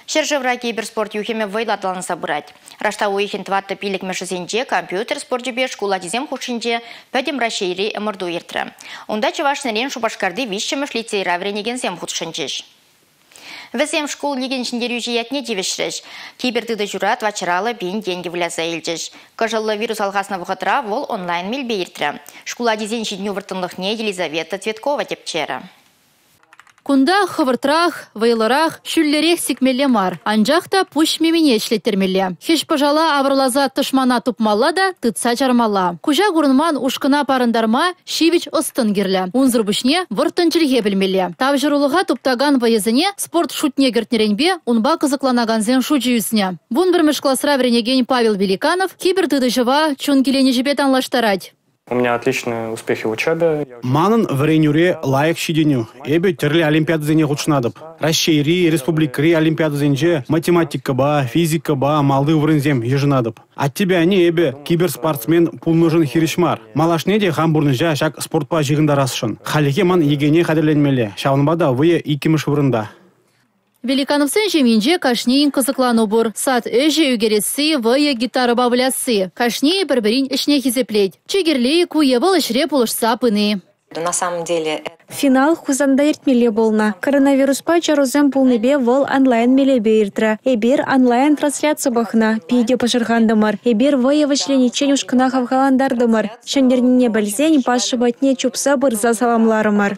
Ҫӗршывра киберспорт юхӑмӗ вӑйлӑ аталанса пырать. Раштав уйӑхӗн 4-5-мӗшӗсенче компьютер спорчӗпе шкул ачисем хушшинче Пӗтӗм Раҫҫейри ӑмӑрту иртрӗ. Унта Чӑваш Енрен Шупашкарти 3-мӗш лицейра вӗренекенсем хутшӑнчӗҫ. Вӗсем шкул лигин ҫӗнтерӳҫи ятне тивӗҫрӗҫ. Кибертытӑҫура тӑватҫӑраллӑ пин тенкӗ выляса илчӗҫ. Кӑшӑллӑ вирус алхаснӑ вӑхӑтра вӑл онлайн мелпе иртрӗ. Шкул ачисен ҫитӗнӳ вӑрттӑнлӑхне Елизавета Цветкова тӗпчерӗ. Кунта хӑвӑртрах, вӑйлӑрах, ҫӳллӗрех сикмелле мар, анчах та пуҫ мимине ӗҫлеттермелле. Хӗҫ-пӑшала авӑрласа тӑшмана тупмалла та тытса чармалла. Куҫа курӑнман ушкӑна парӑнтарма ҫивӗч ӑс-тӑн кирлӗ. Унсӑр пуҫне вӑрттӑн чӗлхе пӗлмелле. Тавҫӑрулӑха туптакан вӑйӑсене спорт шутне кӗртнӗренпе унпа кӑсӑкланакансен шучӗ ӳснӗ. 11-мӗш класра вӗренекен Павел Великанов кибертытӑҫӑва чун киленӗҫӗпе танлаштарать. У меня отличные успехи в учебе. Манӑн вӗренӳре лайӑх ҫитӗнӳ. Эпӗ тӗрлӗ олимпиадӑсене хутшӑнатӑп. Раҫҫейри, республикӑри олимпиадӑсенче математикӑпа, физикӑпа малти вырӑнсем йышӑнатӑп. Аттепе анне эпӗ киберспортсмен пулнӑшӑн хирӗҫ мар. Малашне те хам пурнӑҫа ҫак спортпа ҫыхӑнтарасшӑн. Хальлӗхе ман ЕГЭне хатӗрленмелле, ҫавӑнпа та вӑйӑ иккӗмӗш вырӑнта. Великановсен ҫемйинче кашнийӗн кӑсӑклану пур. Сад ӗҫӗ, ӳкересси, вӑйӑ, гитарӑпа вылясси. Кашнийӗ пӗр-пӗрин ӗҫне хисеплет. Чи кирли ку е вӑл ӗҫре пулӑшса пыни. На самом деле Финал Хусанта иртмелле пулнӑ. Коронавируспа чарусем пулнипе вӑл онлайн мелӗпе иртрӗ. Эпир онлайн-трансляци пӑхнӑ. Питӗ пӑшӑрхантӑмӑр. Эпир вӑйӑ вӗҫлениччен ушкӑна хавхалантартӑмӑр. Ҫӗнтернине пӗлсен Паша патне чупса пырса саламларӑмӑр.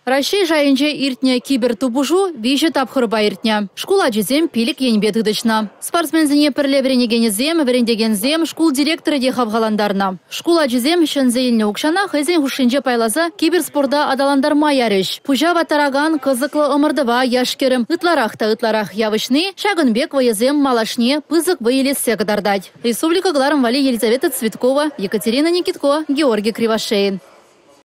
Раҫҫей шайӗнче иртнӗ кибертупӑшу 3 тапхӑрпа иртнӗ. Шкул ачисем 5 енпе тытӑҫнӑ. Спортсменсене пӗрле вӗренекенӗсем, вӗрентекенсем, шкул директорӗ те хавхалантарнӑ. Шкул ачисем ҫӗнсе илнӗ укҫана хӑйсен хушшинче пайласа киберспорта аталантарма ярӗҫ. Пуҫа ваттаракан кӑсӑклӑ ӑмӑртӑва яш-кӗрӗм ытларах та ытларах явӑҫни ҫакӑн пек вӑйӑсем малашне пысӑк вӑй илессе кӑтартать. Республика кӑларӑм валли Елизавета Цветкова, Екатерина Никитко, Георгий Кривошеин.